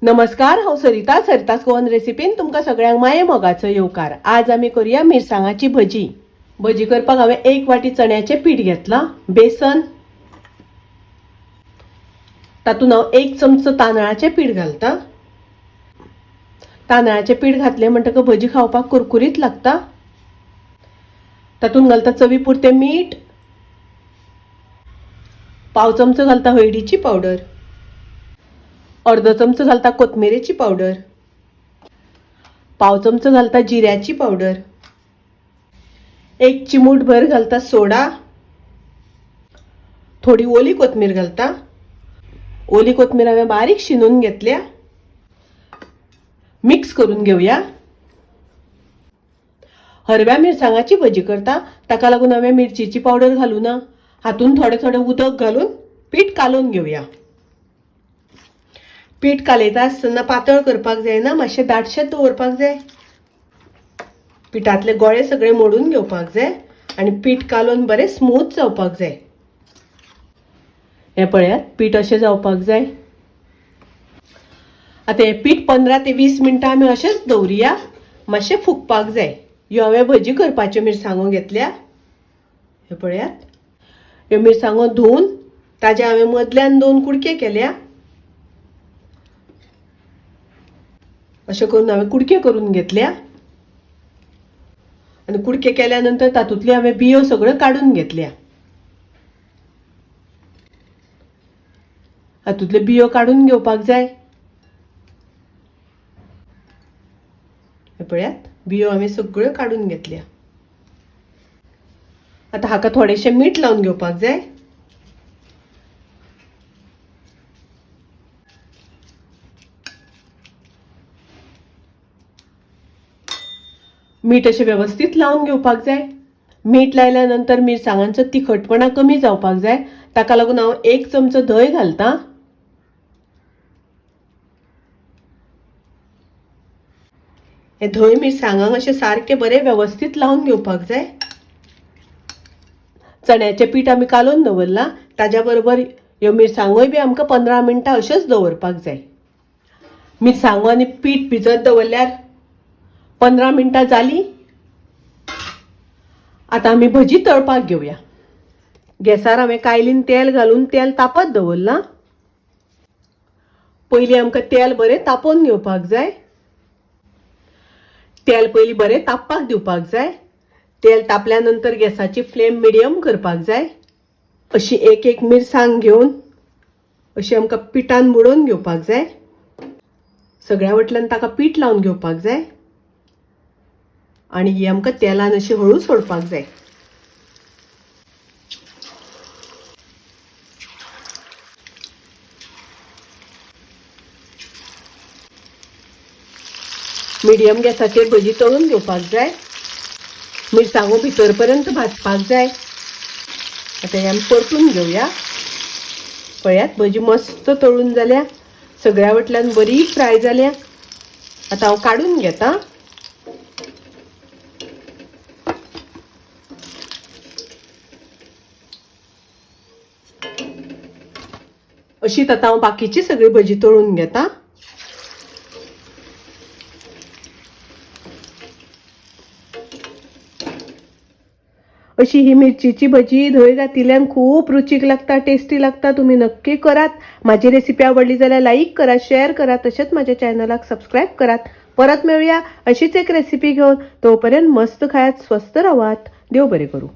नमस्कार, हांव सरिता. सरितास गोवन रेसिपीन तुमकां सगळ्यांक माये मोगाचो येवकार. आज आमी करूया मिरसांगाची भजी. भजी करपाक हांवें 1 वाटी चण्याचें पीठ घेतलां, बेसन, तातूंत हांव 1 चमचो तांदळाचें पीठ घालता. तांदळाचें पीठ घातलें म्हणटकच भजी खावपाक कुरकुरीत लागता. तातूंत घालता चवी पुरतें मीठ, 1/4 चमचो घालता हळदीची पावडर, 1/2 चमचो घालता कोथमिरेची पावडर, 1/4 चमचो घालता जिऱ्याची पावडर, 1 चिमूटभर घालता सोडा, थोडी ओली कोथमीर घालता. ओली कोथमीर हांवें बारीक शिनून घेतल्या. मिक्स करून घेवया. हरव्या मिरसांगाची भजी करता, ताका लागून हांवें मिरचीची पावडर घालूं ना. हातून थोडें थोडें उदक घालून पीठ कालोवन घेवया. पीठ कालयता आसतना पातळ करपाक जायना, मातशें दाटशें दवरपाक जाय. पिठांतले गोळे सगळे मोडून घेवपाक जाय आनी पीठ कालोवन बरें स्मूथ जावपाक जाय. हें पळयात, पीठ अशें जावपाक जाय. आतां हें पीठ 15 ते 20 मिनटां आमी अशेंच दवरुया, मातशें फुगपाक जाय. ह्यो हांवें भजी करपाच्यो मिरसांगो घेतल्या. हे पळयात, ह्यो मिरसांगो धुवन ताजे हांवें मदल्यान 2 कुडके केल्या. अशें करून हांवें कुडके करून घेतल्या आनी कुडके केल्या नंतर तातूंतल्यो हांवें बियो सगळ्यो काडून घेतल्या. हातूंतल्यो बियो काडून घेवपाक जाय. हे पळयात, बियो हांवें सगळ्यो काडून घेतल्या. आतां हाका थोडेशें मीठ लावन घेवपाक जाय. मीठ अशें वेवस्थीत लावन घेवपाक जाय. मीठ लायल्या नंतर मिरसांगांचो तिखटपणा कमी जावपाक जाय, ताका लागून हांव 1 चमचो धंय घालता. हें धंय मिरसांगांक अशें सारकें बरें वेवस्थीत लावन घेवपाक जाय. चण्याचें पीठ आमी कालोवन दवरलां, ताज्या बरोबर ह्यो मिरसांगोय बी आमकां 15 मिनटां अश्योच दवरपाक जाय. मिरसांगो आनी पीठ भिजत दवरल्यार 15 मिनटां जालीं. आतां आमी भजी तळपाक घेवया. गॅसार हांवें कायलीन तेल घालून तेल तापत दवरलां. पयलीं आमकां तेल बरें तापोवन घेवपाक जाय. तेल पयलीं बरें तापपाक दिवपाक जाय. तेल तापल्या नंतर गॅसाची फ्लेम मिडियम करपाक जाय. अशी एक एक मिरसांग घेवन अशी आमकां पिठान बुडोवन घेवपाक जाय. सगळ्या वटल्यान ताका पीठ लावन घेवपाक जाय आनी ही आमकां तेलान अशी हळू सोडपाक जाय. मिडियम गॅसाचेर भजी तळून घेवपाक जाय. मिरसांगो भितर पर्यंत भाजपाक जाय. आतां हें आमी परतून घेवया. पळयात, भजी मस्त तळून जाल्या, सगळ्या वटल्यान बरी फ्राय जाल्या. आतां हांव काडून घेता. अशीच आतां हांव बाकीची सगळी भजी तळून घेता. अशी ही मिरचीची भजी धंय घातिल्ल्यान खूब रुचीक लागता, टेस्टी लागता. तुमी नक्की करात. माझी रेसिपी आवडली जाल्यार लाईक करा, शेअर करा, तशेंच माझ्या चॅनलाक सबस्क्राईब करात. परत मेळूया अशीच एक रेसिपी घेवन. तोपर्यंत मस्त खायात, स्वस्थ रावात. देव बरें करूं.